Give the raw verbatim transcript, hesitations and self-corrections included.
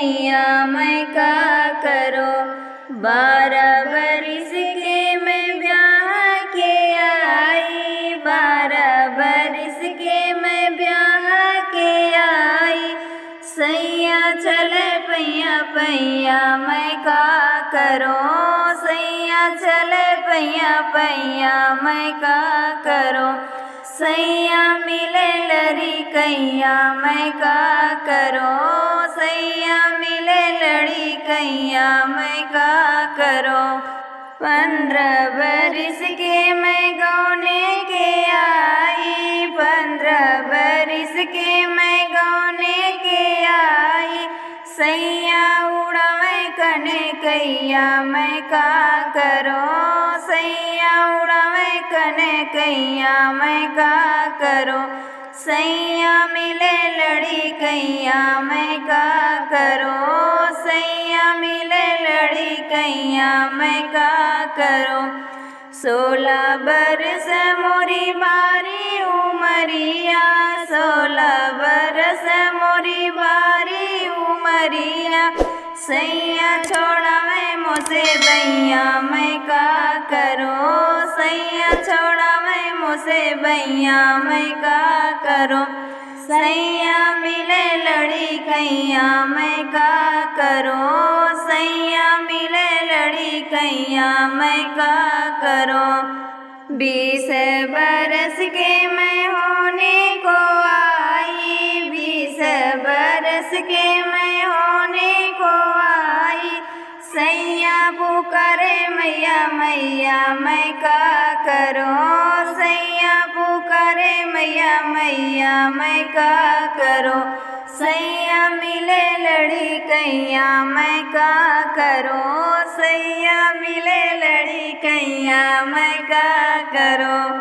सैया मैं का करो, बारह बरिस के मैं ब्याह के आई, बारह बरिस के मैं ब्याह के आई। सैया चले पैया पैया मैं का करो, सैया चले पैया पैया मैं का करो। सैया मिले लड़िकैया मैं का करो, सैया मिले लड़िकैया मैं का करो। पन्द्रह बरिस के मैं गौने के आई, पन्द्रह बरिस के मैं गौने के आई। सैया उड़ावे कनकैया मैं का करो, सैया उड़ावे कनकैया मैं का करो। सैया मिले लड़िकैया मैं का करो, सैया मिले लड़िकैया मैं का करो। सोलह बरस मोरी बारी उमरिया, सोलह बरस मोरी बारी उमरिया। सैया छोड़ावे मोसे बहिया मैं का करो, सैया छोड़ावे मोसे बहिया मैं का करो। सैया मिले लड़िकैया मैं का करो, सैया मिले लड़िकैया मैं का करो। बीस बरस के मैं होने को आई, बीस बरस के मैं होने को आई। सैया पुकारे मैया मैया मैं का करो, सैया पुकारे मैया मैया मैं का करो। सैया मिले लड़िकैया मैं का करो, सैया मिले लड़िकैया मैं का करो।